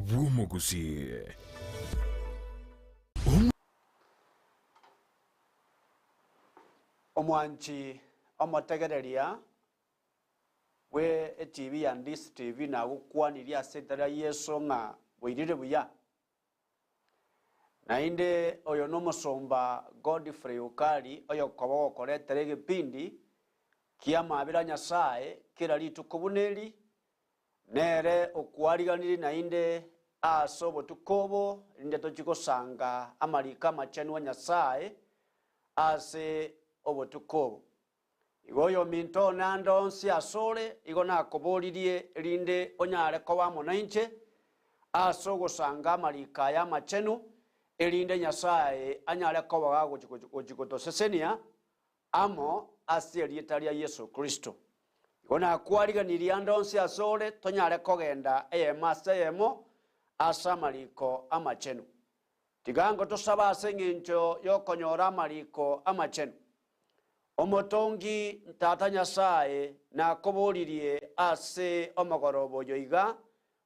bw'omogusii. Omwanchi omotegereria bwe etibi ya Ndisi TV nagokwanirie ase erieta ria Yeso ng'a boirire buya. Naende oyo nomosomba Godfrey Okari oyokoba ogokoretera egepindi ki'amabera a Nyasae kera rituko buna eri, nere okwariganirie naende ase obotuko obo rinde tochie gosanga amariko amachenu a Nyasae ase obotuko obo. Igo oyominto one ande onsi asore, igo nakoboririe, erinde onyare koba amo nainche ase ogosanga amariko aya amachenu, erinde Nyasae anyare koba gagochi gotosesenia amo ase erieta ria Yeso Kristo. Igo nakwariganirie ande onsi asore, tonyare kogenda eyemo ase eyemo ase amariko amachenu. Tiga ngotosabe ase engencho y'okonyora amariko amachenu. Omotongi Tata Nyasae nakoboririe ase omogoroba oyo iga,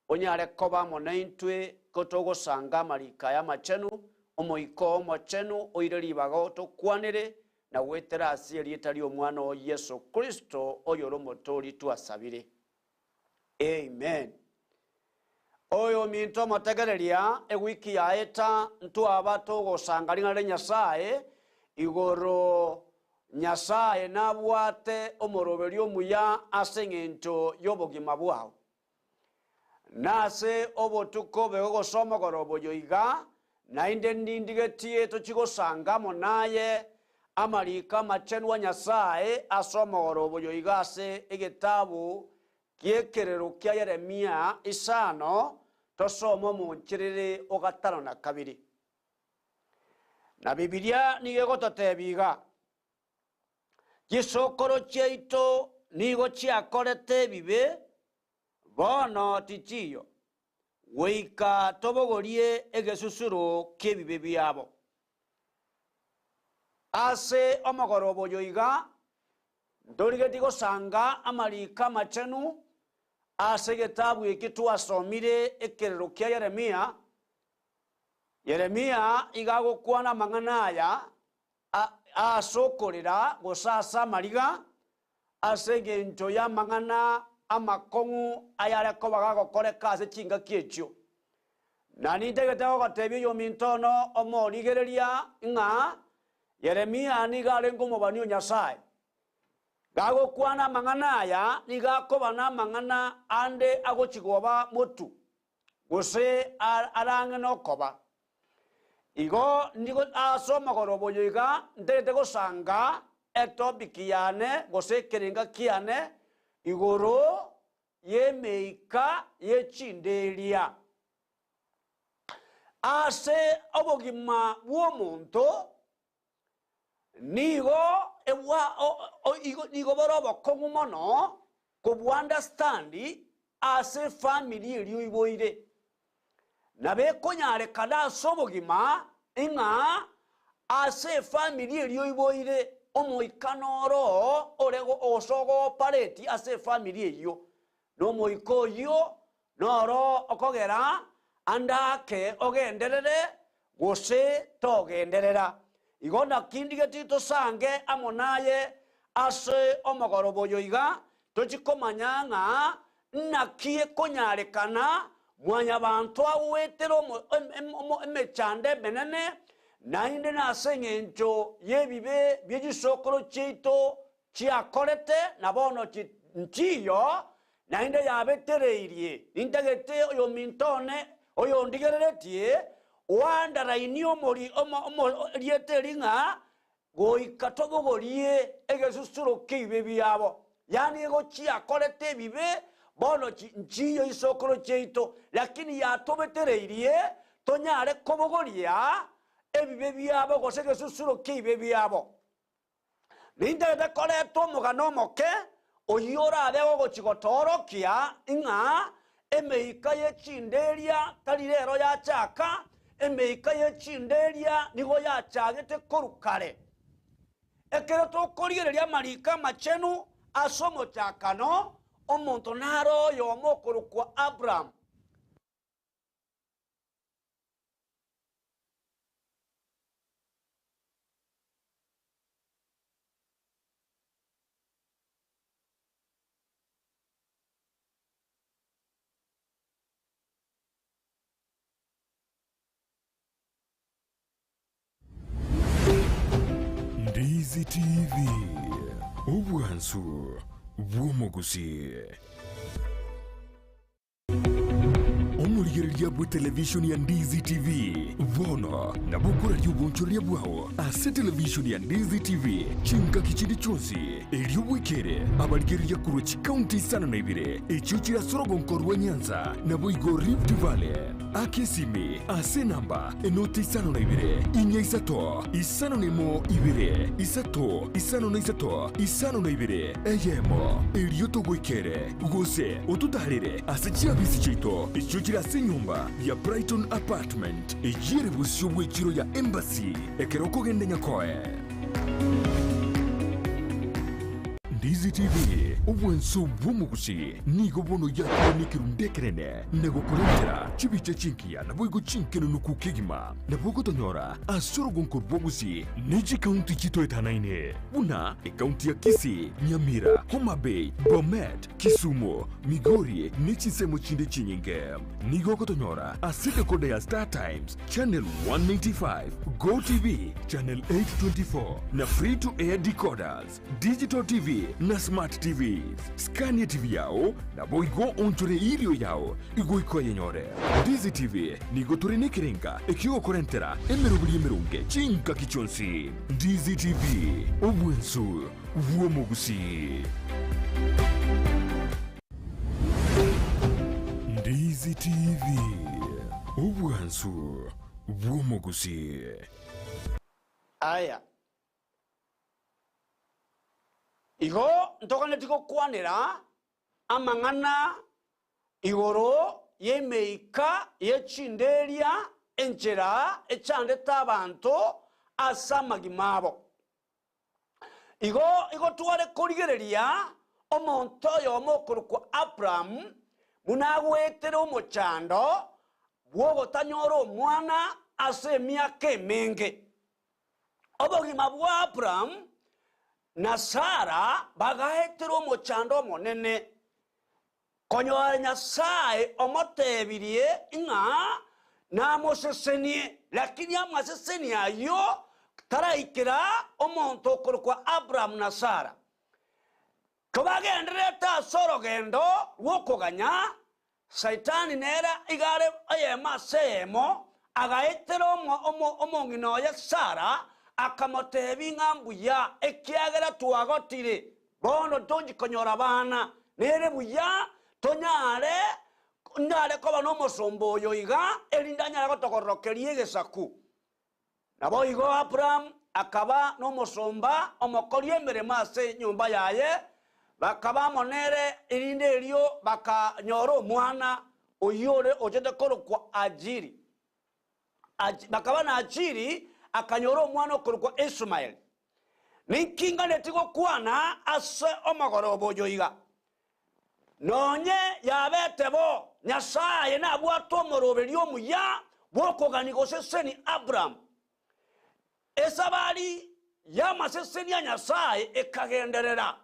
onyare koba amo naintwe kotogosanga amariko aya amachenu, Omoika oo Omochenu oire ribaga otokwanere na goetera ase erieta ri'Omwana oo Yeso Kristo oyore Omotoori twasabire. Amen. Oyominto omotegereria, ewiki yaeta ntwaba togosanga ring'ana ria Nyasae igoro Nyasae nabwate omoroberio omuya ase eng'encho y'obogima bwao. Nase obotuko obe gose omogoroba oyo iga, naende nindigetie tochie gosanga amo naye amariko amachenu a Nyasae ase omogoroba oyo iga ase egetabu gi'ekerero kia Yeremia isano, tosome omoncherere o gatano na kabere. Na Bibilia nigo egototebia iga, Chisokoro chiaito nigo chiakorete ebibe, bono tichiyo, goika tobogorie egesusuro ki'ebibe biabo. Ase omogoroba oyo iga, ntorigetie gosanga amariko amachenu ase egetabu eke twasomire ekerero kia Yeremia. Yeremia iga agokwana amang'ana aya ase okorera gose ase amariga, ase engencho y'amang'ana amakong'u ayare koba gagokoreka ase chingaki echio. Na nintagete gogotebia oyominto ono omorigereria ng'a Yeremia nigo arenge omobani o Nyasae. Gagokwana amang'ana aya nigo akoba namang'ana ande agochia koba motu, gose arang'e nokoba. Igo nigo ase omogoroba oyo iga ntagete gosanga etopic yane gose ekerenga kiane igoro y'emeika ye chinderia. Ase obogima bw'omonto nigo ebwa nigo bore obokong'u mono kobua understand ase efamiri eria oiboire. Nabo ekonyarekana ase obogima ng'a ase efamiri eria oiboire omoika noro oo ore gose ogoopareti ase efamiri eyio, na omoika oyio noro okogera ande ake ogenderere gose togenderera. Igo naki ndigetie tosange amo naye ase omogoroba oyo iga, tochie komanya ng'a Naki ekonyarekana mwanyabanto agoetera emechando emenene, naende nase engencho y'ebibe bie chisokoro chiaito chiakorete, na bono nchiyo, naende yabetereirie. Nintagete oyominto one oyondigereretie oandarainie omori erieta eri ng'a Goika tobogorie egesusuro ki'ebibe biabo, yaani egochia koreta ebibe bono nchiyo isokoro chiaito, lakini yatobetereirie tonyare kobogoria ebibe biabo gose egesusuro ki'ebibe biabo. Nintagete koreta omogano omoke oyio orabe ogochia gotoorokia ng'a Emeika ye chinderia tari rero yachaka, emeika ye chinderia nigo yachagete korwa kare. Ekero tokorigereria amariko amachenu ase omochakano, omonto nare oyomo okorokwa Abrahamu. Ndizi TV, obwansu bw'omogusii. Omorigereria bw'etelevishoni ya Ndizi TV bono nabo okoraria obonchoreria bwao ase televishoni ya Ndizi TV chingaki chinde chionsi, erio bwekere abarigereria korwa chikaunti isano na ibere echio chire ase orogonko rwa Nyanza naboigo Rift Valley. Aka esimi ase enamba enoti 52 4 5 01 2 3 5 52 eyemo, erio togoikere gose ototaarere ase chiabisi chiaito echio chire ase enyomba ya Brighton Apartment, eyio ere bosio bw'echiro ya Embassy ekero okogenda Nyakoe. Ndizi TV, obwanso bw'omogusi, nigo bono yakire nekerundu ekenene na gokorentera chibicha chingiya naboigo chinkenunuku kegima. Nabo ogotonyora ase orogonko rw'obogusi ne chikaunti chitoetanaine buna ekaunti ya Kisii, Nyamira, Homa Bay, Bomet, Kisumu, Migori ne chinsemo chinde chinyinge. Nigo ogotonyora ase decoder ya Star Times channel 195, Go TV channel 824 na free to air decoders, Digital TV na Smart TVs. Skania TV yao naboigo onchore erio yao igoika oyenyore. Ndizi TV nigo tore nekerenga ekiogokorentera emeroberi emeronge chingaki chionsi. Ndizi TV, obwensu bw'omogusii. Ndizi TV, obwansu bw'omogusii. Aya, igo ntoganetie gokwanera amang'ana igoro y'emeika ye chinderia enchera echandete abanto ase amagima abo. Igo igo tware korigereria omonto oyomo okorokwa Abrahamu, buna agwetere omochando bw'ogotanyora omwana ase emiaka emenge. Obogima bwa Abrahamu na Sara bagaetera omochando omonene, Konyora Nyasae omotebirie ng'a namosesenie, lakini amaseseni ayio taraikera omonto okorokwa Abrahamu na Sara. Kobagendererete ase orogendo rw'okoganya, Saitani nere iga are eyemo ase eyemo, agaetera omong'ina oye Sara, akamotebia ng'a mbuya, ekiagera twagotire, Bono tonchi konyora abana, nere buya tonyare nyare koba nomosomba oyo iga, erinde anyare gotogororokeria egesaku. Naboigo Aburaamu akaba nomosomba omokori emeremo ase enyomba yaye, bakaba amo nere, erinde erio bakanyora omwana oyio ore ochete korokwa Ajiri. Bakaba na Ajiri akanyora omwana okorokwa Isumaeli. Ninki nganeti gokwana ase omogoroba oyo iga? Nonye yabete bo, Nyasae nabwate omoroberio omuya bw'okogania gosesenia Aburaamu. Esabari y'amaseseni a Nyasae ekagenderera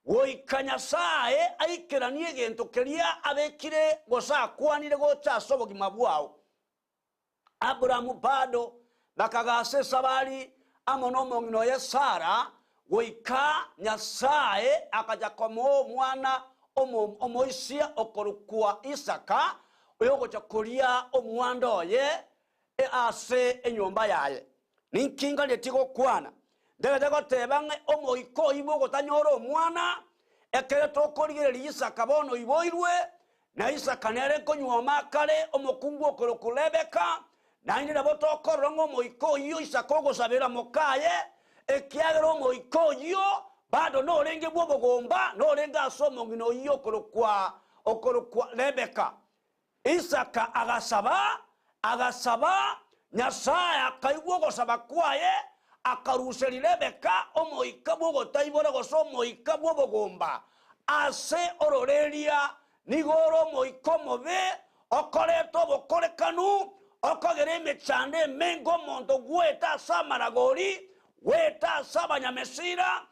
goika Nyasae aikeranie egento keria abekire gose akwanire gocha ase obogima bwao. Aburamu bado bakagaasa esabari amo nomong'ina oye Sara, goika Nyasae akacha komoa omwana omoisia okorokwa Isaka, oyogocha koria omwando oye ase enyomba yaye. Ninki nganetie gokwana? Ntagete goteba ng'a omoika oyio bw'ogotanyora omwana, ekero tokorigereria Isaka bono oiboirwe, na Isaka nere nkonyuoma akare omokungu okorokwa Rebeka, naende nabo tokorora ng'a omoika oyio Isaka ogosabera mokaye, ekiagera omoika oyio bado norenge bw'obogomba, norenge ase omong'ina oyio okorokwa okorokwa Rebeka. Isaka agasaba, agasaba, Nyasae akaigwa ogosaba kwaye, akaruseria Rebeka omoika bw'ogotaibora gose omoika bw'obogomba ase ororeria. Nigo ore omoika omobe, okoreta obokorekanu, okogera emechando emenge omonto goeta ase amaragori, goeta ase abanyamesira,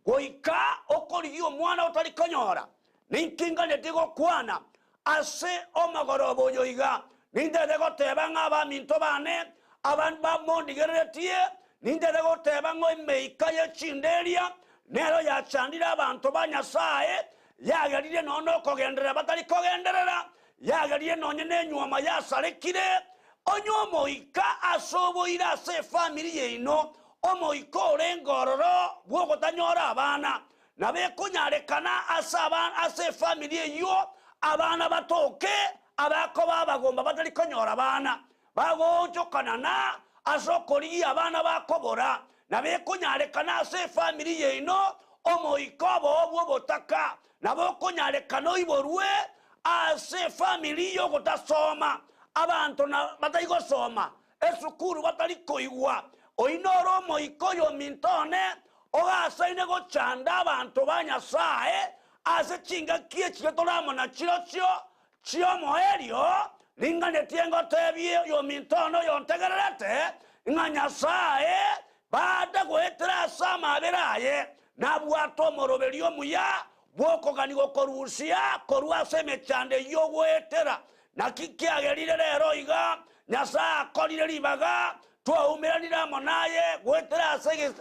Goika okorigia omwana otari konyora, ninki nganeti gokwana ase omogoroba oyo iga? Nintagete goteba ng'a abaminto bane, aba bamondigereretie, Nintete goteba ng'a emeika ye chinderia nero yachandire abanto ba Nyasae, yagerire nonya nokogenderera batari kogenderera, yagerire nonya nenyuoma yasarekire. Onye omoika ase oboira ase efamiri yaino, omoika orenge ororo bw'ogotanyora abana, nabo ekonyarekana ase ase efamiri eyio abana batoke abakoba abagomba batari konyora bana, Bagoonchokanana ase okorigia abana bakobora, nabo ekonyarekana ase efamiri yaino omoika oboo bw'obotaka, nabo okonyarekana oiborwe ase efamiri y'ogotasoma, abanto na batari gosoma esukuru batari koigwa. Oyio noro omoika oyominto one ogasaine gochanda abanto ba Nyasae ase chingaki echiria tore amo nachirochio Chi'omoerio, ninganetie ngotebie oyominto one oyontegererete, ng'a Nyasae baade goetera ase amaabera aye, nabwate omoroberio omuya bw'okogania gokorusia korwa ase emechando eyio ogoetera. Naki kiagerire rero iga Nyasae akorire ribaga twaumeranire amo naye goetera ase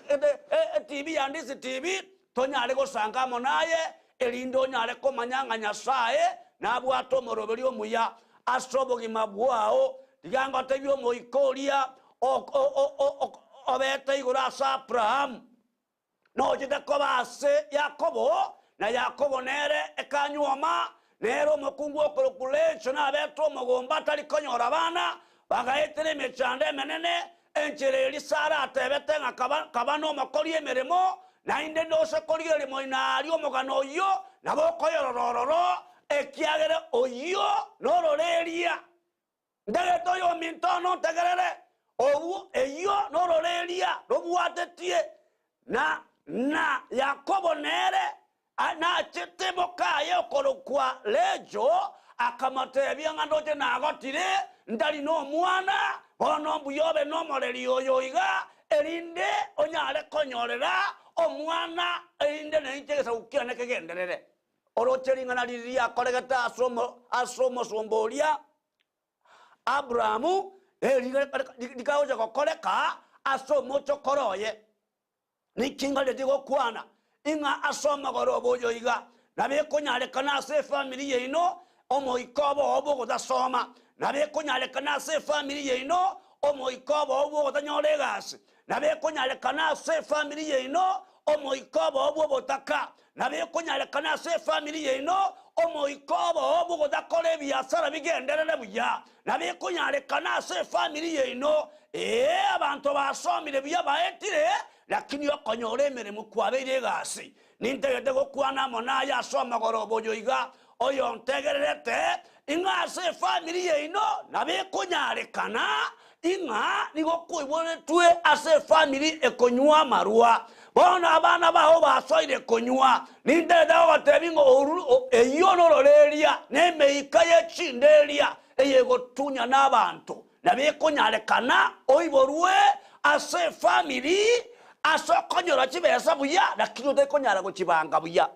etibi ya Ndisi TV, Tonyare gosanga amo naye, erinde onyare komanya ng'a Nyasae nabwate omoroberio omuya ase obogima bwao. Tiga ngotebie omoika oria obete igoro ase Abrahamu, nochete koba ase Yakobo, na Yakobo nere ekanyuoma, nere omokungu okorokwa Rachel nabete omogomba atari konyora abana, bagaetera emechando emenene, Enchera eria Sara atebete ng'a kaba nomokori emeremo, naende ndose korigereria moino aria omogano oyio, nabo okoyorora ororo, ekiagera oyio nororeria. Ntagete oyominto one ontegerere, obwo eyio nororeria robwatetie na na Yakobo nere Nachete mokaye okorokwa Recho, akamotebia ng'a ndoche nagotire, ntari nomwana, bono mbuya obe nomoreri oyo iga, erinde onyare konyorera omwana, erinde nainche egesaku kiane kegenderere. Oroche ring'ana riria riakoregete ase omosomba oria Abrahamu, rikagocha gokoreka ase omochokoro oye. Ninki ngareti gokwana ing'a ase omogoroba oyo iga nabo ekonyarekana ase efamiri yaino omoika obo bw'ogotasoma, nabo ekonyarekana ase efamiri yaino omoika obo bw'ogotanyora egasi, nabo ekonyarekana ase efamiri yaino omoika obo bw'obotaka, nabo ekonyarekana ase efamiri yaino omoika obo bw'ogotakora ebiasara bigenderere buya, nabo ekonyarekana ase efamiri yaino Ee, abanto basomire buya baetire, lakini okonyora emeremo kwabeire egasi. Nintagete gokwana amo naye ase omogoroba oyo iga, oyontegererete, ing'a ase efamiri yaino nabo ekonyarekana ing'a nigo koiboretwe ase efamiri ekonywa amarwa. Bono abana bao basoire konywa. Nintagete gogotebia ng'a oru eyio nororeria, na emeika ye chinderia eyegotunyana abanto. Nabo ekonyarekana oiborwe ase efamiri ase okonyora chibesa buya, lakini otekonyara gochibanga buya.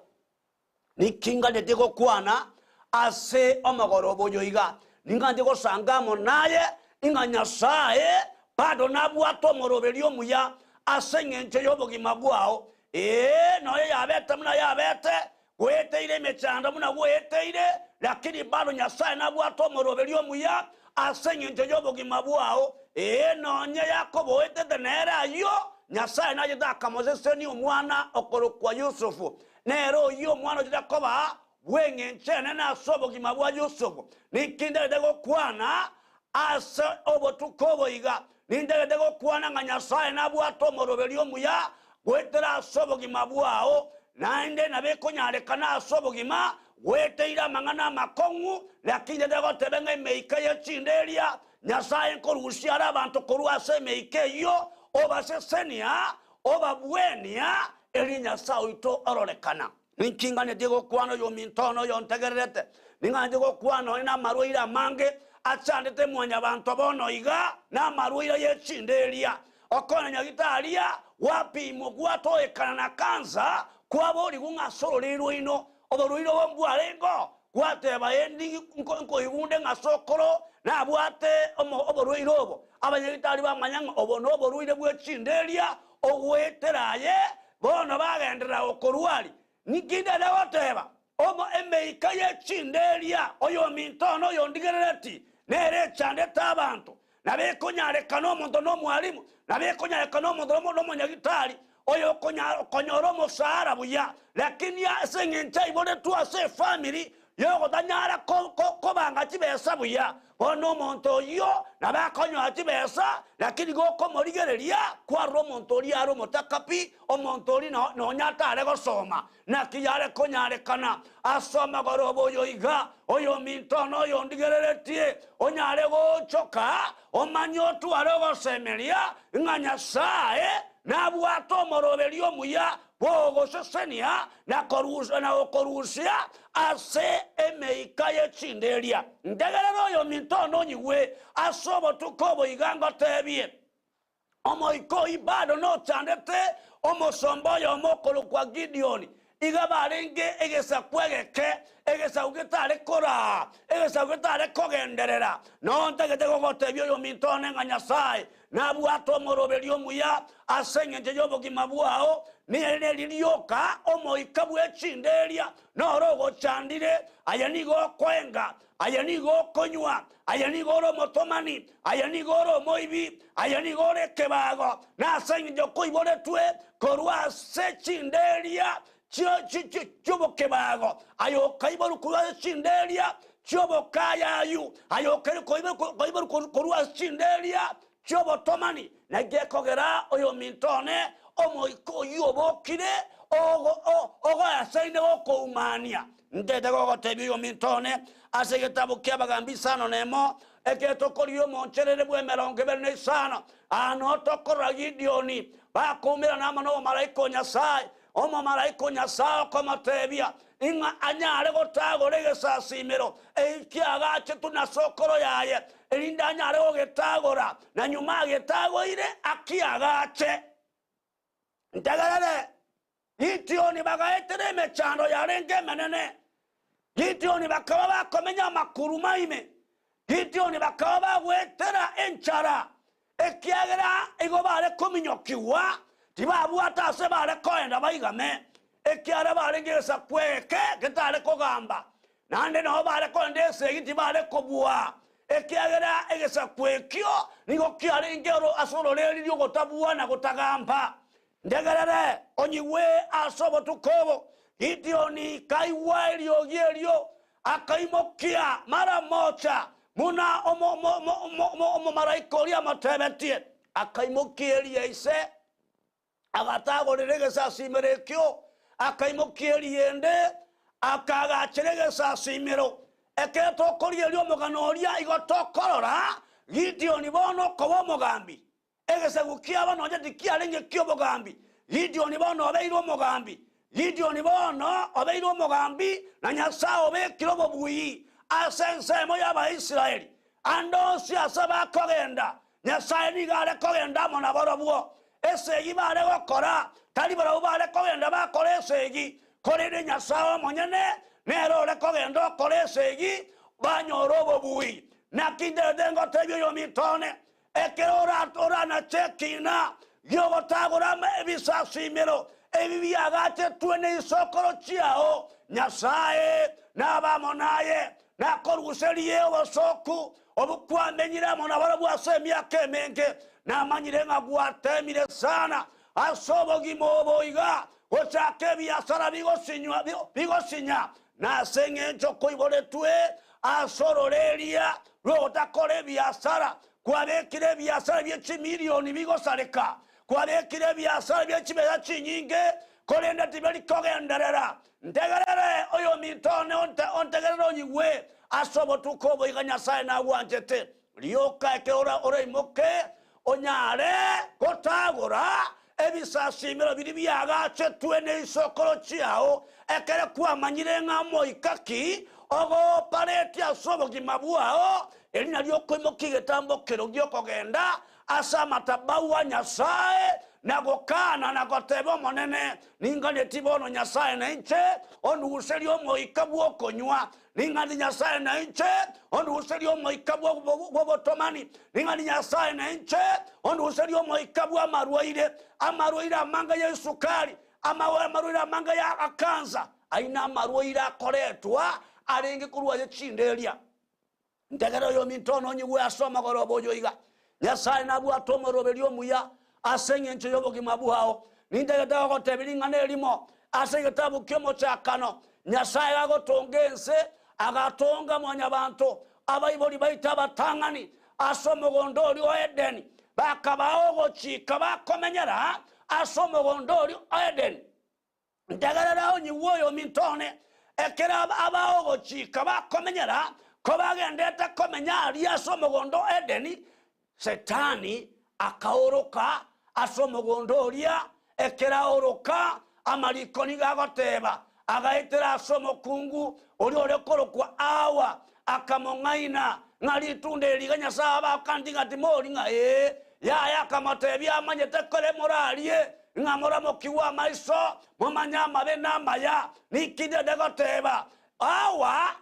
Niki nganyetie gokwana ase omogoroba oyo iga? Ninganche gosanga amo naye ing'a Nyasae bado nabwate omoroberio omuya ase engencho y'obogima bwao. Ee, nonya yabete buna yabete, Gweteire emechando buna gweteire, lakini bado Nyasae nabwate omoroberio omuya ase engencho y'obogima bwao. Ee, nonye Yakobo oetete nere ayio, Nyasae nachete akamosesenia omwana okorokwa Yusufu. Nere oyio omwana ochete koba bw'engencho enene ase obogima bwa Yusufu. Ninki ntagete gokwana ase obotuko obo iga? Nintagete gokwana ng'a Nyasae nabwate omoroberio omuya goetera ase obogima bwao, naende nabo ekonyarekana ase obogima goeteire amang'ana amakong'u, lakini ntagete goteba ng'a emeika ye chinderia, Nyasae nkorusia are abanto korwa ase emeika eyio, obasesenia, obabwenia, erio Nyasae oito ororekana. Ninki nganetie gokwana oyominto one oyontegererete? Ning'anche gokwana onye namarwaire amange achandete mwanyabanto bono iga, namarwaire ye chinderia. Okonya nyagitari gwapimwa gwatoekana na kansa, kwaborigwa ng'a ase ororeria rwaino oborwaire obo mbwarengeo. Gwateba, Endi nkoigunde ng'a sokoro nabwate oborwaire obo. Abanyagitari bamanya ng'a obo noborwaire bwe chinderia ogoetera aye, bono bagenderera gokorwaria. Ninki ndende goteba? Omo emeika ye chinderia, oyominto one oyondigerereti, nere echandete abanto. Nabo ekonyarekana omonto nomwalimu, nabo ekonyarekana omonto nomonyagitari, oyokonyora omosaara buya, lakini ase engencho aiboretwe ase efamiri yogotanyara kobanga chibesa buya, bono omonto oyio nabo akonyora chibesa, lakini gokomorigereria kwarora omonto oria are omotaka pi, omonto oria nonya atare gosoma. Naki yare konyarekana ase omogoroba oyo iga, oyominto one oyondigereretie, onyare goonchoka, omanye otware ogosemeria ng'a Nyasae nabwate omoroberio omuya bw'ogosesenia na gokorusia ase emeika ye chinderia. Ntegerere oyominto one onyigwe ase obotuko obo iga ngotebie. Omoika oyio bado nochandete omosomba oyomo okorokwa Gideoni. Iga barenge egesaku egeke, egesaku getare koraa, egesaku getare kogenderera. Noo ntagete gogotebia oyominto one ng'a Nyasae nabwate omoroberio omuya ase engencho y'obogima bwao, nere neri rioka omoika bwe chinderia noro ogochandire, aye nigo okoenga Aye nigo okonywa, aye nigo ore omotomani, aye nigo ore omoibi, aye nigo ore ekebago, na ase engencho koiboretwe korwa ase chinderia chi'obokebago, aye okaiborwa korwa ase chinderia chi'obokayayu, aye okaiborwa korwa ase chinderia chi'obotomani. Naki ekogera oyominto one omoika oyio obokire ogoesaine gokoumania. Ntete gogotebia oyominto one ase egetabu ki'Abagambi isano nemo, ekero tokoria omooncherere bw'emerongo ebere na isano, aa noo tokorora Gidioni bakoumerana amo nomomalaika o Nyasae, omomalaika o Nyasae okomotebia, ing'a anyare gotagora egesasiimero eki kiagachetwe na sokoro yaye, erinde anyare gogetagora, na nyuma agetagoire akiagache. Ntegerere, Gidioni bagaetera emechando yarenge emenene. Gidioni bakaba bakomenya amakuruma ime. Gidioni bakaba bagoetera enchara, ekiagera igo bare kominyokigwa, tibabwate ase bare koenda baigame, ekiagera barenge egesaku egeke getare kogamba, naende nabo bare koenda esegi tibare kobua, ekiagera egesaku ekio nigo kiarenge ase ororeeri rw'ogotabua na gotagamba. Ntegerere, onyigwe ase obotuko obo. Gidioni kaigwa eriogi erio, akaimokia mara mocha, buna omomalaika oria amotebetie. Akaimokia eria ise, agatagorera egesasimero ekio, akaimokia eria ende, akaagachera egesasimero. Ekero tokorigereria omogano oria, igo tokorora Gidioni bono okoba omogambi. Egesaku kiabo nonya tikiarenge ki'obogambi. Gidioni bono obeire omogambi. Gidioni bono obeire omogambi, na Nyasae obekire obobui ase ensemo y'Abaisraeli. Ande onsi ase bakogenda, Nyasae nigo are kogenda amo nabarabwo. Esegi bare gokora, tari barabwo bare kogenda bakora esegi, korende Nyasae omonyene nere ore kogenda okora esegi, banyora obobui. Naki nterete ngotebia oyominto one, Ekero oranache ekiina gi'ogotagora ebisasimero ebi biagachetwe neisokoro chiao, Nyasae nabe amo naye, nakoruserie obosooku obwo kwamenyire amo nabarabwo ase emiaka emenge. Namanyire ng'a gwateemire sana ase obogima obo iga, gochaka ebiasara bigosinya, na ase engencho koiboretwe ase ororeria rw'ogotakora ebiasara, kwabekire ebiasara bie chimilioni bigosareka, kwabekire ebiasara bie chibesa chinyinge, korende tiberi kogenderera. Ntegerere, oyominto one, ontegerere onyigwe ase obotuko obo iga Nyasae nagwanchete. Rioka ekero oraimoke onyare gotagora ebisasimero biria biagachetwe neisokoro chiao, ekero kwamanyire ng'a omoika ki ogooparetie ase obogima bwao, eri nario okoimokia egetambo kero gi'okogenda. ase amatabau a Nyasae, na gokana na goteba, Omonene, ninganetie bono Nyasae nainche, onduserie omoika bw'okonywa, ning'ani Nyasae nainche, onduserie omoika bw'obotomani, ning'ani Nyasae nainche, onduserie omoika bw'amarwaire, amarwaire amange y'esukari, amarwaire amange ya kansa, ayio namarwaire akoretwa arenge korwa aye chinderia. Ntegere oyominto one onyigwe ase omogoroba oyo iga. Nyasae nabwate omoroberio omuya ase engencho y'obogima bwao. Nintagete gogotebia ring'ana erimo ase egetabu ki'omochakano. Nyasae agotonga ense, agatonga mwanyabanto, abaibori baito abatang'ani, ase omogondo oria o Edeni. Bakabaa ogochika bakomenyera ase omogondo oria o Edeni. Ntegerere onyigwe oyominto one, ekero abaogochika bakomenyera, kobagendete komenya aria ase omogondo o Edeni, Setani akaoroka ase omogondo oria, ekero aoroka, amariko nigo agoteba, agaetera ase omokungu oria ore korokwa Hawa, akamong'aina, ng'a ritunda eri iga Nyasae abakantie ng'a timori ng'a ee, yaya akamotebia amanyete kore morarie, ng'a moramokigwe amaiso, momanye amabe na amaya. Ninki ndende goteba? Hawa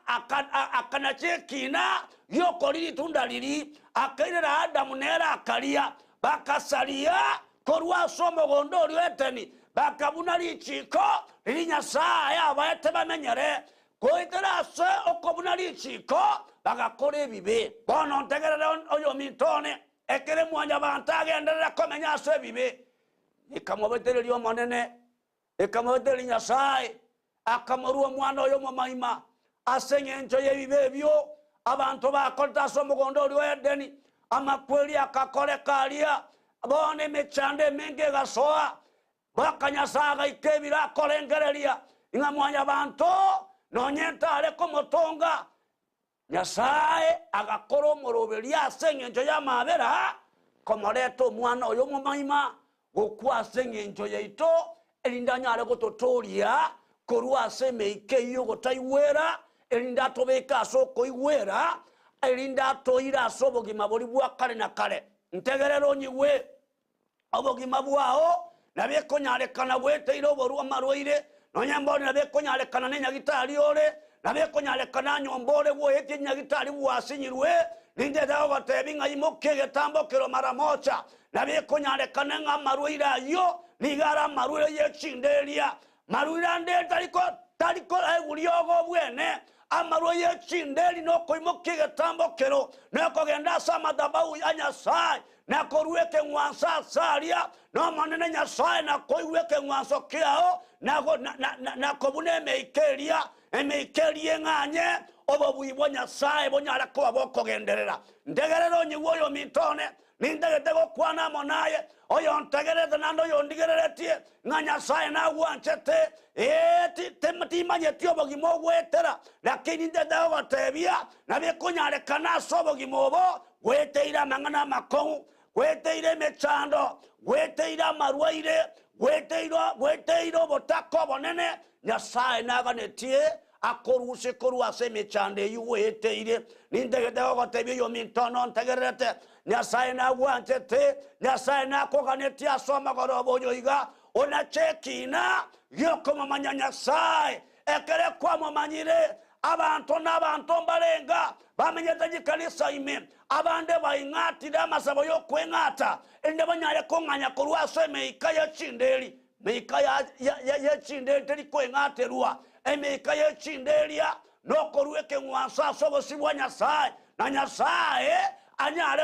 akanacha ekina gi'okoria ritunda riria, akairera Adamu nere akaria. Bakasaria korwa ase omogondo oria o Edeni, bakabuna richiiko riria Nyasae abaete bamenyere. Goetera ase okobuna richiiko bagakora ebibe. Bono ntegerere oyominto one, ekero Mwanyabaanto agenderera komenya ase ebibe, ekamobetereria Omonene, ekamobetereria Nyasae, akamorua omwana oye omomaima ase engencho y'ebibe ebio abanto bakorete ase omogondo oria o Edeni. Amakweri akakoreka aria, bono emechando emenge egasoa. Mpaka Nyasae agaika ebiro akorengereria ng'a mwanyabanto nonye ntare komotonga. Nyasae agakora omoroberio ase engencho y'amabera komoreta Omwana oye omomaima gokwa ase engencho yaito, erinde anyare gototooria korwa ase emeika eyio y'ogotaigwera, erinde atobeke ase okoigwera, erinde atoire ase obogima boria bwa kare na kare. Ntegerere onyigwe. Obogima bwao nabo ekonyarekana gweteire oborwa amarwaire, nonya mbori nabo ekonyarekana nenyagitari ore, nabo ekonyarekana nyomba ore gwoetie chinyagitari gwasinyirwe, nintete gogotebia ng'a imokia egetambo kero mara mocha. Nabo ekonyarekana ng'a amarwaire ayio nigo are amarwaire ye chinderia, Marwaire ande tari koraegwa riogo obwene, amarwa ye chinderi na okoimokia egetambo kero, na okogenda ase amadhabahu a Nyasae, na korua ekeng'wanso ase aria, na Omonene Nyasae nakoigwe ekeng'wanso kiao, na kobuna emeika eria, emeika eria eng'anye, obobui bwa Nyasae bonyare koba bokogenderera. Ntegerere onyigwe oyominto one, Nintagete gokwana amo naye, oyontegererete naende oyondigereretie, ng'a Nyasae nagwanchete. Ee, timanyeti obogima ogoetera, lakini ntete gogotebia, nabo ekonyarekana ase obogima obo gweteire amang'ana amakong'u, gweteire emechando, gweteire amarwaire, gweteire obotaka obonene, Nyasae naganetie akorusie korwa ase emechando eyio gweeteire. Nintagete gogotebia oyominto nontegererete, Nyasae nagwanchete, Nyasae nakoganetie ase omogoroba oyo iga, onache ekina gi'okomomanya Nyasae. Ekero kwamomanyire, abanto na abanto mbarenga bamenyete chikanisa ime, abande baing'atire amasabo y'okweng'ata, erinde banyare kong'anya korwa ase emeika ye chinderi. Meika ye chinderi teri kweng'aterwa, emeika ye chinderia nokorua ekeng'wanso ase obosio bwa Nyasae, na Nyasae anyare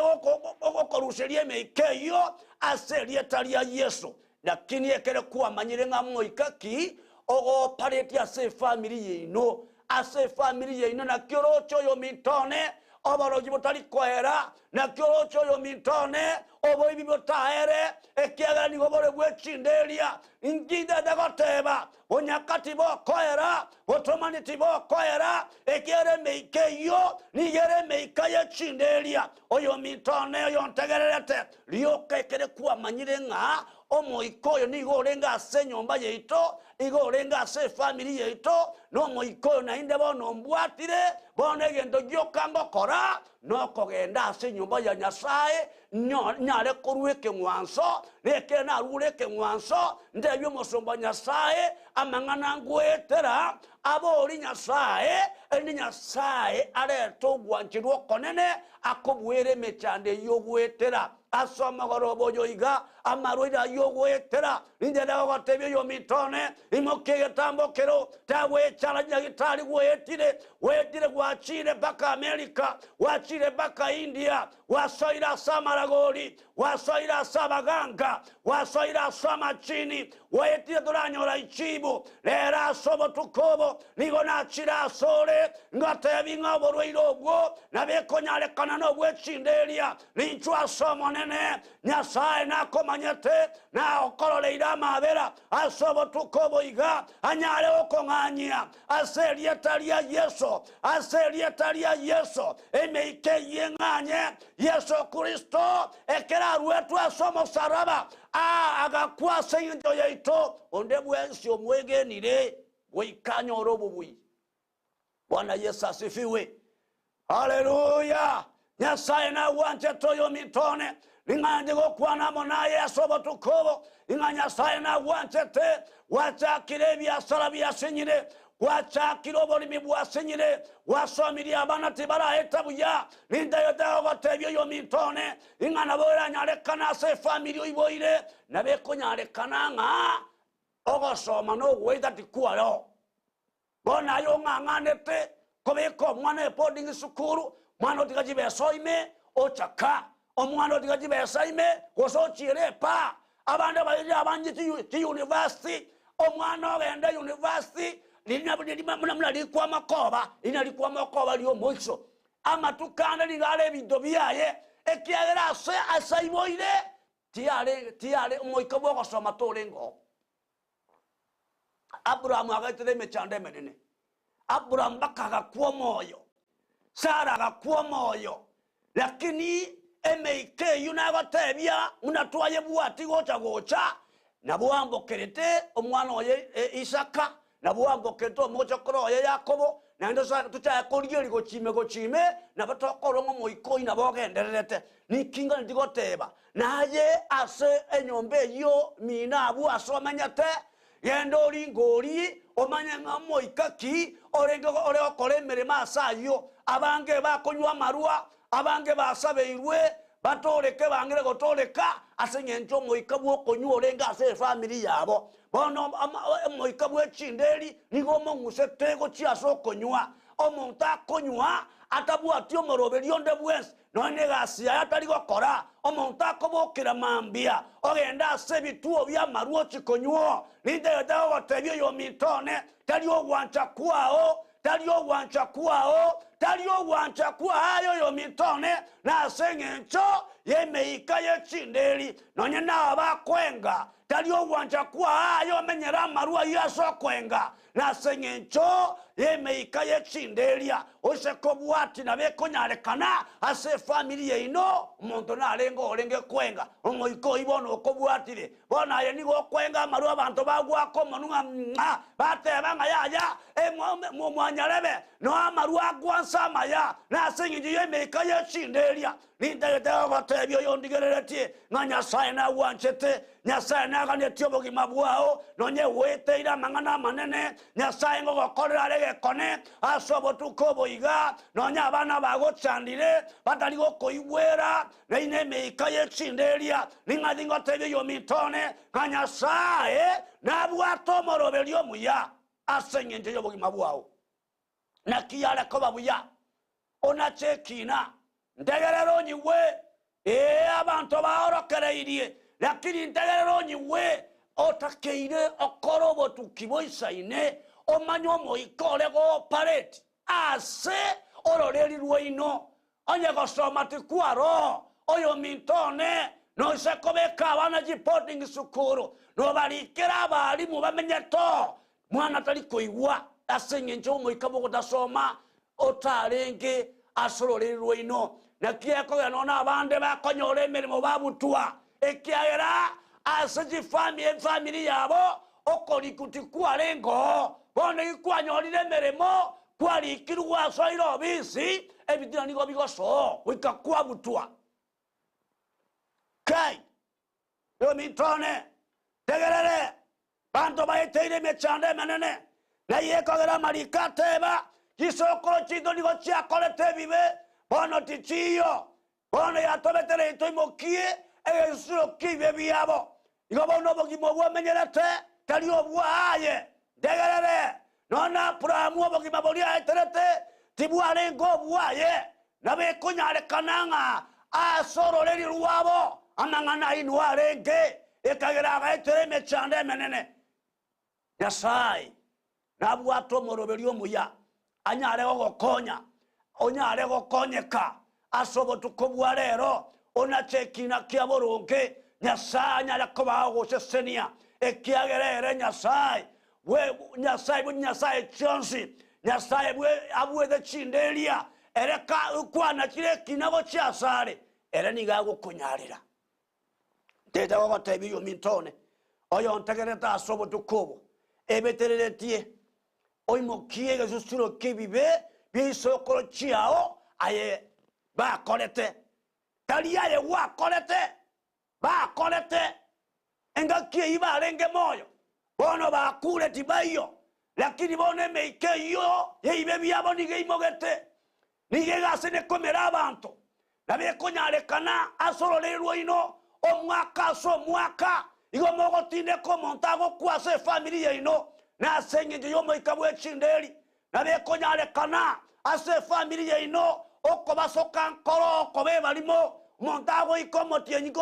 gokoruseria emeika eyio ase erieta ria Yeso. Lakini ekero kwamanyire ng'a moika ki ogoparetie ase efamiri yaino, ase efamiri yaino, naki oroche oyominto one oborogi botari koera, naki oroche oyominto one oboibi botaere, ekiagera nigo bore bwe chinderia. Inki ntete goteba? Bonyaka tibokoera, botomani tibokoera, ekiagera emeika eyio nigo ere emeika ye chinderia. Oyominto one oyontegererete, rioka ekere kwamanyire ng'a. Omoika oyo nigo orenge ase enyomba yaito, igo orenge ase efamiri yaito, na omoika oyo naende bono ombwatire, bono egento gioka ngokora nokogenda ase enyomba ya Nyasae, nyo nyare korua ekeng'wanso, na ekero narure ekeng'wanso, ntebie omosomba o Nyasae amang'ana ngoetera, abori Nyasae, erinde Nyasae arete ogwancherwa okonene akobuere emechando eyio ogoetera. Ase omogoroba oyo iga, amarwaire ayio ogoetera, ninche ndagogotebia oyominto one, imokia egetambo kero, tagwechara nyagitari gwaetire, gwaetire gwachire mpaka Amerika, gwachire mpaka India, gwasoire ase amaragori, gwasoire ase abaganga, gwasoire ase amachini, gwaetire toranyora ichibu. Rero ase obotuko obo nigo nachire asore, ngotebie ng'a oborwaire obwo nabekonyarekana nobwe chinderia, Ninchwe ase Omonene Nyasae nakomanyete, na okororeire amabera ase obotuko obo iga, anyare gokong'anyia ase erieta ria Yeso, ase erieta ria Yeso, emeika eyio eng'anye. Yeso Kristo ekero aruetwe ase omosaraba, aa agakwa ase engencho yaito, onde bwensi omwegenire goika anyore obobui. Bwana Yeso asifiwe. Haleluya! Nyasae nagwanchete oyominto one, ning'anche gokwana amo naye ase obotuko obo, ing'a Nyasae nagwanchete, gwachakire ebiasara biasinyire, gwachakire oborimi bwasinyire, gwasomirie abana tibaraeta buya, nintagete gogotebia oyominto one, ing'a nabo eranyarekane ase efamiri oiboire, nabo ekonyarekana ng'a ogosoma na ogoeta tikwareo. Bono aye ong'ang'anete kobeka omwana eboarding sukuru, mwana otiga chibesa ime ochaka, omwana otiga chibesa ime gose ochiere epaa. Abande bairire abanje chiuniversity, omwana ogenda university riria riria buna buna rikwama koba, riria rikwama okoba riomoiso. Amatuko ande nigo are ebinto biaye, ekiagera ase ase aiboire tiyare tiyare omoika bw'ogosoma torenge oo. Aburaamu agaetera emechando emenene. Aburaamu mpaka agakwa omoyo, Sara agakwa omoyo, lakini emeika eyio nagotebia buna twayebwati gocha gocha, nabo ambokerete omwana oye Isaka, nabo ambokerete omochokoro oye Yakobo, naende tochake korigereria gochia ime gochia ime, nabo tokorora ng'a omoika oyio nabo ogendererete. Ninki nganeti goteba? Naye ase enyomba eyio mino abwo ase omenyete, genda oringe orie, omanye ng'a omoika ki orenge ore gokora emeremo ase ayio. Abange bakonywa amarwa, abange basabeirwe, batooreke bang'ire gotooreka, ase engencho omoika bw'okonywa orenge ase efamiri yabo. Bono omoika bwe chinderi nigo omong'usete gochia ase okonywa. Omonto akonywa atabwati omoroberio onde bwensi, Nonya negasi yaye atari gokora, omonto akobokera mambia, ogenda ase ebituo bi'amarwa ochia konywa. Nintagete gogotebia oyominto one, tari ogwancha kwao, tari ogwancha kwao, tari ogwancha kwaye oyominto one, nase engencho y'emeika ye chinderi, nonya nabakoenga, tari ogwancha kwaye omenyere amarwa ayio ase okoenga, Nase engencho y'emeika ye chinderia, ose kobwatia nabo ekonyarekana ase efamiri yaino, omonto narenge orenge kwenga, omoika oyio bono okobwatire. Bono aye nigo okwenga amarwa abanto bagwaka omonwa ng'a bateba ng'a yaya, mwanyarebe, noa amarwa agwansa amaya, nase engencho y'emeika ye chinderia. Nintagete gogotebia oyondigereretie, ng'a Nyasae nagwanchete, Nyasae naganetie obogima bwao, nonya egoeteire amang'ana amanene, Nyasae ngogokorera are egekone ase obotuko obo iga, nonya abana bagochandire, batari gokoigwera, nainwe emeika ye chinderia, ning'athi ngotebie oyominto one, ng'a Nyasae nabwate omoroberio omuya ase engencho y'obogima bwao. Naki yare koba buya onache ekina, ntegerere onyigwe, ee, abanto baorokereirie, lakini ntegerere onyigwe, otakeire okore obotuki boisaine, omanye omoika ore goopareti ase ororeri rwaino. Onye gosoma tikwaro, oyominto one, noise kobeka abana chiboarding sukuru, nobarikere abalimu bamenyete oo, Mwana tari koigwa ase engencho y'omoika bw'ogotasoma otarenge ase ororeri rwaino. Naki ekogera nonya abande bakonyora emeremo babutwa, ekiagera Ase chifami efamiri yabo okorikwa tikwarenge oo. Bono eki kwanyorire emeremo, kwarikirwe gwasoire obisi, ebitina nigo bigosoa goika kwabutwa. Kai, ominto one, tegerere, banto baeteire emechando emenene, naiyo ekogera amariko ateba, Chisokoro chiaito nigo chiakorete ebibe, bono tichiiyo. Bono yatobetereire toimokie egesusuro ki'ebibe biabo. Igo bono obogima obwo omenyerete tari obwaye. Ntegerere, nonya na Abrahamu obogima boria aeterete tibwarenge obwaye, nabo ekonyarekana ng'a ase ororeria rwabo amang'ana ainwe arenge, ekagera agaetera emechando emenene. Nyasae nabwate omoroberio omuya anyare gogokonya, onyare gokonyeka ase obotuko bwa rero, onache ekina kia boronge, Nyasae anyare koba ogosesenia, ekiagera ere Nyasae bwe Nyasae bwe chinyasae chionsi, Nyasae bwe abuete chinderia, ere ka kwanachire ekina gochia asare, ere nigo agokonyarera. Nteche gogotebia oyominto one, oyontegererete ase obotuko obo, ebetereretie, oimokie egesusuro ki'ebibe bi'eisokoro chiao aye bakorete, tari aye gwakorete, bakorete engaki eyio barenge moyo, bono bakure tibaiyo, lakini bono emeika eyio y'ebibe biabo nigo eimogete, Nigo egasi nekomera abanto, nabo ekonyarekana ase ororeria rwaino omwaka ase omwaka, igo mogotindeka omonto agokwa ase efamiri yaino, na ase engencho y'omoika bwe chinderi, nabo ekonyarekana ase efamiri yaino okobasoka nkoro okoba ebarimo, omonto agoika omotienyi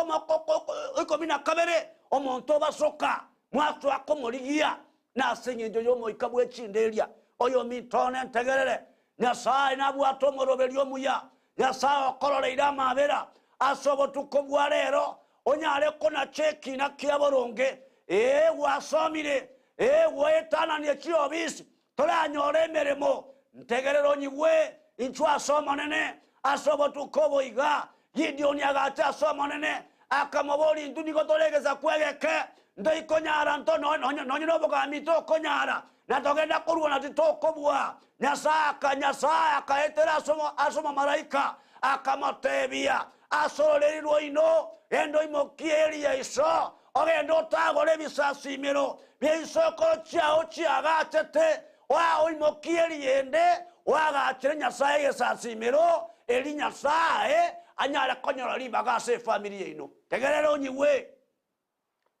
ikomi na kabere, omonto obasoka, mwasoa komorigia, Nase engencho y'omoika bwe chinderia, oyominto one ntegerere, Nyasae nabwate omoroberio omuya, Nyasae okororeire amabera ase obotuko bwa rero, onyare konacha ekina kia boronge. Ee, gwasomire, ee, gwaetananie chiobisi, toranyore emeremo. Ntegerere onyigwe, inchwe ase Omonene ase obotuko obo iga. Gidioni agacha ase Omonene, akamoboria, Intwe nigo tore egesaku egeke, ntoikonyara nto nonye nobogambi tokonyara, na togenda korwana titokobua. Nyasae aka Nyasae akaetera ase omomalaika, akamotebia, Ase ororeri rwaino genda oimokie eeri ya iso, ogende otagore ebisasimero bi'eisokoro chiao chiagachete, oimokie eeri ende, oagachere Nyasae egesasimero, erio Nyasae anyare konyora ribaga ase efamiri yaino. Tegerera onyigwe!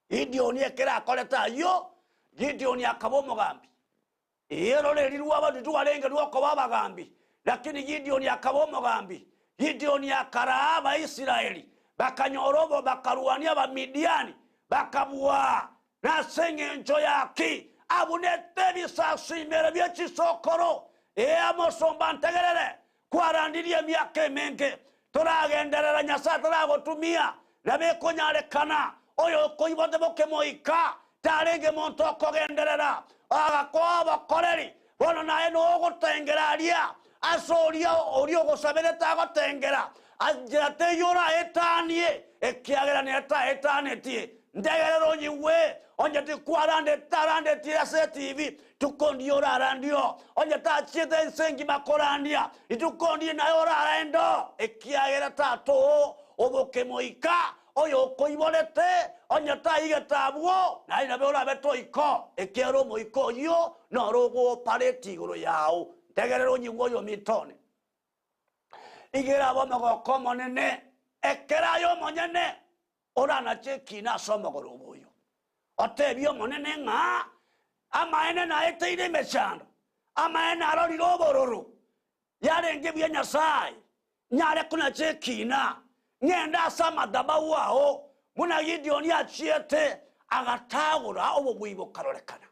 Gideoni ekero akorete ayio, Gideoni akaba omogambi. Ee, ororeri rwabo titwarenge rw'okoba abagambi, lakini Gideoni akaba omogambi. Gideoni akaraa Abaisraeli, bakanyora obo, bakarwania Abamidiani, bakabua. Nase engencho ya ki abunete ebisasimero bie chisokoro? Ee, omosomba ntegerere, kwarandirie emiaka emenge, toragenderera Nyasae taragotumia, nabo ekonyarekana oyo okoibote bokemoika tarenge monto okogenderera, agakoa obokoreri, bono naye nogotengera aria ase oria oria ogosaberete agotengera, nchera teiyo oraetanie, ekiagera nere taetanetie. Ntegerere onyigwe, onye tikwarandeti tarandetie ase etibi, Rituko ndiye orarandio, onye tachiete ense engima korandia, rituko ndiye naye oraraende oo, ekiagera tata oo obokemoika, oyo okoiborete, onye taigete abwo, naye nabe orabe toiko, ekiagera omoika oyio noro ogoopareti igoro yao. Ntegerere onyigwe oyominto one. Igere abe omogoko omonene, ekero aye omonyene oranache ekiina ase omogoroba oyo. Otebie Omonene ng'a amaene naeteire emechando, amaene narorire obororo, yarenge buya Nyasae nyare konacha ekiina, ng'ende ase amadhabahu ao, buna Gideoni achiete agatagora obobui bokarorekana.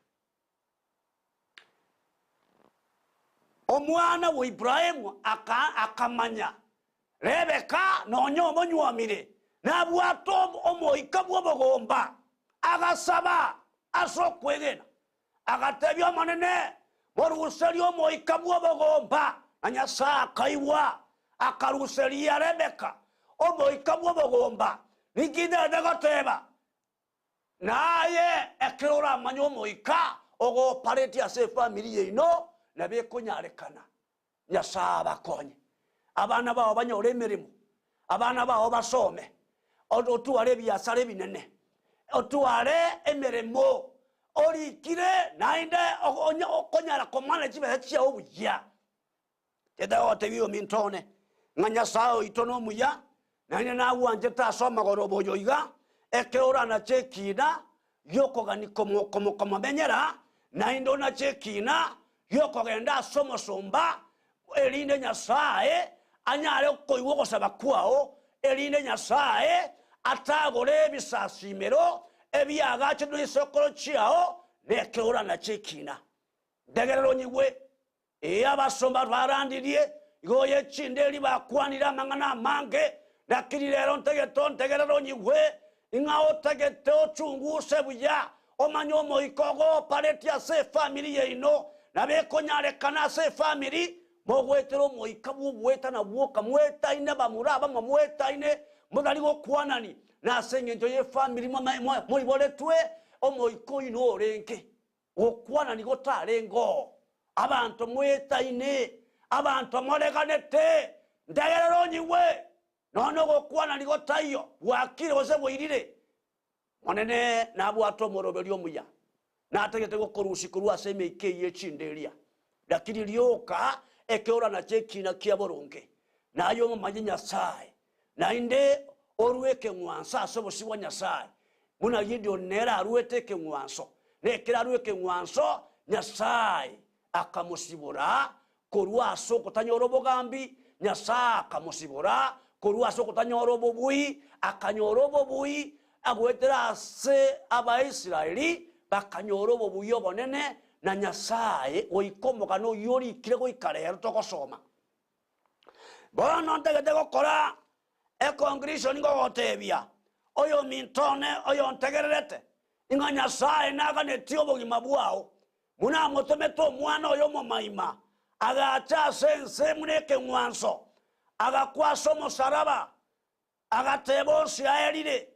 Omwana bwa Ibrahimu akamanya Rebeka nonya omonyuomire, nabwate omoika bw'obogomba, agasaba ase okwegena, agatebia Omonene, Moruserie omoika bw'obogomba. Na Nyasae akaigwa, akaruseria Rebeka omoika bw'obogomba. Ninki ntagete goteba? Naye ekero oramanye omoika ogoparetie ase efamiri yaino, nabo ekonyarekana Nyasae abakonye. Abana bao banyore emeremo, abana bao basome, otware ebiasara ebinene, otware emeremo orikire naende okonyara komana chibesa chiao buya. Titagotebia ominto one, ng'a Nyasae oito nomuya, naende nagwanchete ase omogoroba oyo iga, ekero oranache ekiina gi'okogania komomenyera, naende onache ekiina gi'okogenda ase omosomba, erinde Nyasae anyare koigwa ogosaba kwao, erinde Nyasae atagore ebisasimero ebiagachetwe n'isokoro chiao, nekero oranache ekiina. Ntegerere onyigwe. Ee, abasomba barandirie igoro ye chinderi bakwanire amang'ana amange, lakini rero ntagete ontegerere onyigwe, ng'a otagete ochunguse buya, omanye omoika ogoparetie ase efamiri yaino, nabo ekonyarekana ase efamiri mogoetera omoika bw'ogoetana bwoka, mwetaine bamura abamo mwetaine, motari gokwanani, na ase engencho y'efamiri moiboretwe, omoika oino orenge. Gokwana nigo tarenge oo, abanto mwetaine, abanto moreganete, ntegerere onyigwe, nonya ogokwana nigo taiyo, bwakire gose bwairire. Monene nabwate omoroberio omuya, natagete gokorusia korwa ase emeika eyio echinderia, lakini rioka ekeorana nache ekina kia boronge, naye omomanye Nyasae, naende orue ekeng'wanso ase obosio bwa Nyasae, buna Gideoni nere aruete ekeng'wanso, na ekero arua ekeng'wanso, Nyasae akamosibora korwa ase okotanyora obogambi, Nyasae akamosibora korwa ase okotanyora obobui, akanyora obobui agoetera ase Abaisraeli, bakanyora obobui obonene, na Nyasae goika omogano oyio orikire goika rero togosoma. Bono ntagete gokora econclusion ngogotebia, oyominto one oyontegererete, ng'a Nyasae naganetie obogima bwao, buna amotomete Omwana oye omomaima, agacha ase ense buna ekeng'wanso, agakwa ase omosaraba, agateba onsi aerire.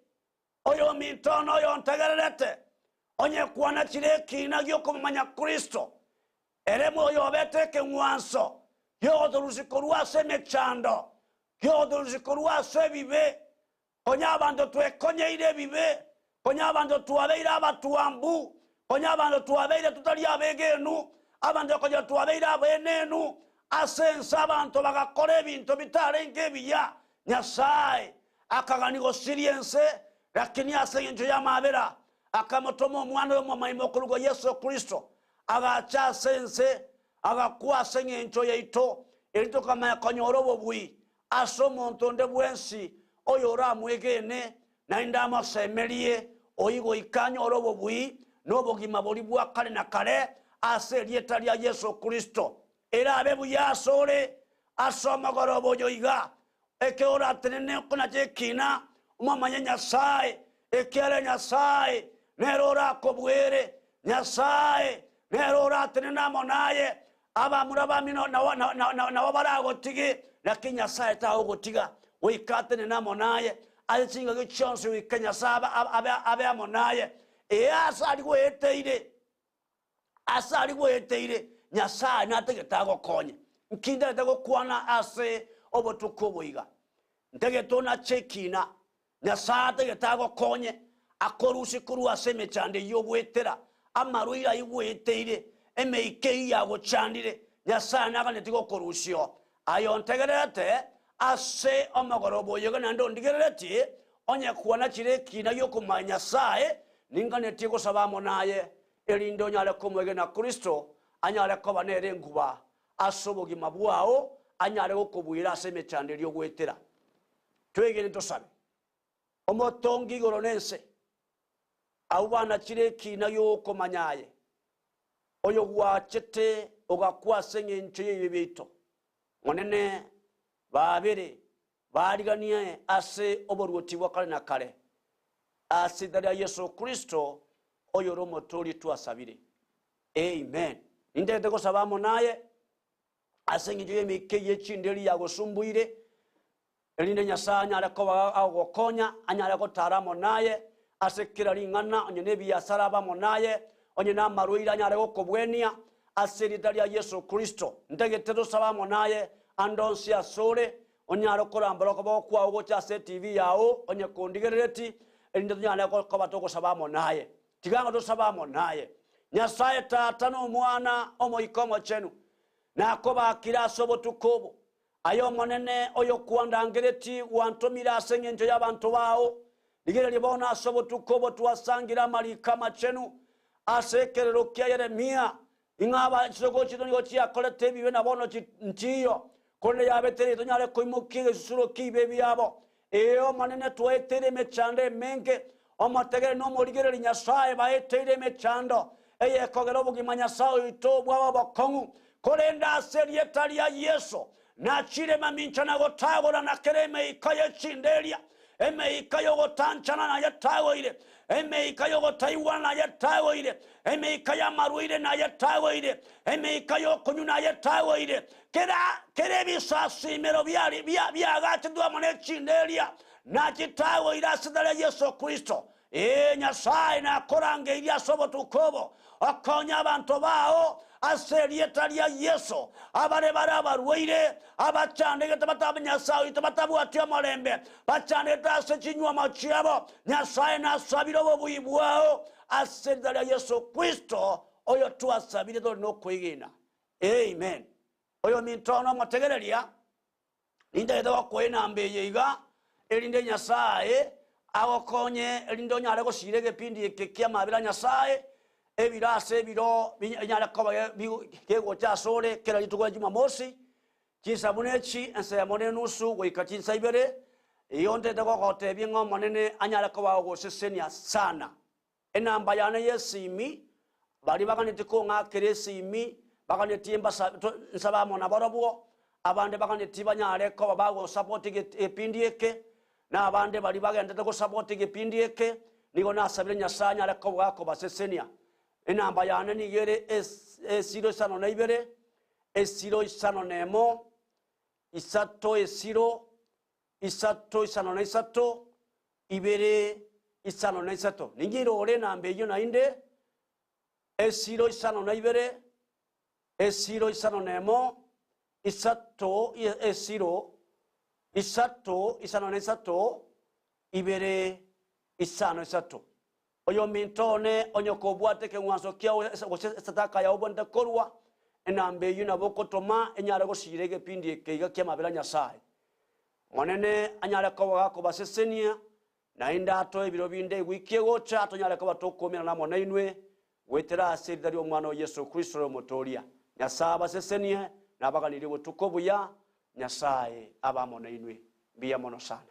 Oyominto one oyontegererete, onye kwanachire ekiina gi'okomomanya Kristo, Ere moyobete ekeng'wanso gi'ogotorusia korwa ase emechando, gi'ogotorusia korwa ase ebibe. Konya abanto twekonyeire ebibe, konya abanto twabeire abatwambu, konya abanto twabeire totari abegenu, abanto konya twabeire abenenu ase ense abanto bagakora ebinto bitarenge ebiya. Nyasae akagania gosiria ense, lakini ase engencho y'amabera akamotoma Omwana oye omomaima okorokwa Yeso Kristo, Agacha ase ense, agakwa ase engencho yaito, erio tokamanya konyora obobui ase omonto onde bwensi oyoramwegene, naende amosemerie, oyio goika anyore obobui na obogima boria bwa kare na kare ase erieta ria Yeso Kristo. Erabe buya asore ase omogoroba oyo iga, Ekero oratenene okonacha ekiina, omomanye Nyasae, ekiagera Nyasae nere orakobuere, Nyasae nere oratenene amo naye. Abamura bamino nabo baragotige, naki Nyasae tagogotiga. Goika atenene amo naye ase chingaki chionsi, goika Nyasae abe amo naye. Ee, ase aria gweeteire. Ase aria gweeteire, Nyasae natagete agokonye. Nki ntagete gokwana ase obotuko obo iga? Ntagete onache ekiina. Nyasae atagete agokonye, akorusie korwa ase emechando eyio ogoetera, amarwaire ayio gweeteire, emeika eyio yagochandire. Nyasae naganetie gokorusia oo. Aye ontegererete ase omogoroba oyo iga naende ondigereretie, onye kwanachire ekiina gi'okomanya Nyasae, ninganetie gosaba amo naye, erinde onyare komwegena Kristo, anyare koba nere enguba ase obogima bwao, anyare gokobuera ase emechando eria ogoetera. Twegene tosabe. Omotongi igoro na ense, abwo banachire ekiina gi'okomanya aye, oyogwachete ogakwa ase engencho y'ebibe biaito, Monene, babere bariganie ase oboruoti bwa kare na kare, ase erieta ria Yeso Kristo, oyore Omotoori twasabire. Amen. Nintagete gosaba amo naye ase engencho y'emeika eye y'echinderi yagosumbuire, erinde Nyasae anyare koba agogokonya, anyare gotara amo naye. Ase kera ring'ana, onye nebiasara abe amo naye, onye namarwaire anyare gokobwenia, ase erieta ria Yeso Kristo. Ntagete tosabe amo naye ande onsi asore, onyare korambora okoboko kwao gocha ase etibi yao, onye kondigerereti, erinde tonyare koba togosaba amo naye. Tiga ng'a tosabe amo naye. Nyasae Tata na Omwana, Omoika Omochenu, nakobakire ase obotuko obo. Aye Omonene, oyokwandangeretie gwantomire ase engencho y'abanto bao, rigereria bono ase obotuko obo twasangire amariko amachenu ase ekerero kia Yeremia, ing'a aba chisokoro chiaito nigo chiakorete ebibe na bono nchiyo, korende yabetereirie tonyare koimokia egesusuro ki'ebibe biabo. Ee Omonene, twaeteire emechando emenge, omotegereri na omorigereria Nyasae baeteire emechando eyekogera obogima Nyasae oito bwaba obokong'u. Korende ase erieta ria Yeso nachire mamincha na gotagora na kera emeika ye chinderia, emeika y'ogotanchana nayetagoire, emeika y'ogotaigwana nayetagoire, emeika y'amarwaire nayetagoire, emeika y'okonywa nayetagoire, Kera kera ebisasimero biari biagachetwe amo ne chinderia, na chitagoire ase rieta ria Yeso Kristo. Ee, Nyasae nakorangeirie ase obotuko obo, okonye abanto bao ase erieta ria Yeso, abare bare abarwaire, abachandegete batab Nyasae oito batabwati omorembe, bachandegete ase chinyuomo chiabo. Nyasae nasabire obobui bwao ase erieta ria Yeso Kristo, oyo twasabire tore nokwegena. Amen. Oyominto one omotegereria, nintagete gokoa enamba eye iga, erinde Nyasae agokonye, erinde onyare gosira egepindi eke ki'amabera a Nyasae, ebiro ase ebiro binyare koba gegocha asore kera rituko ria Jumamosi, chinsa buna echi, ensemo na enusu goika chinsa ibere, igo ntagete gogotebia ng'a Omonene anyare koba ogosesenia sana. Enamba yane y'esimi, baria baganetie kong'akera esimi, baganetie mbasa nsabe amo nabarabwo, abande baganetie banyare koba bagosapoti egepindi eke, na abande baria bagenderete gosapoti egepindi eke, nigo nasabire Nyasae anyare koba gakobasesenia. Enamba yane nigo ere esiro isano na ibere, esiro isano na emo, isato esiro, isato isano na isato, ibere isano na isato. Ninyeire ore enamba eyio naende, esiro isano na ibere, esiro isano na emo, isato esiro, isato isano na isato, ibere isano isato. Oyominto one onye kobwate ekeng'wanso kiao gose esadaka yao obwenerete korua, enamba eyio nabo okotoma enyare gosiira egepindi eke iga ki'amabera a Nyasae. Omonene anyare koba gakobasesenia, naende atoe ebiro binde ewiki egocha tonyare koba tokoumerana amo nainwe goetera ase erieta ri'Omwana o Yeso Kristo ore Omotooria. Nyasae abasesenie, na abaganirie obotuko obuya, Nyasae abe amo nainwe. Mbuya mono sana.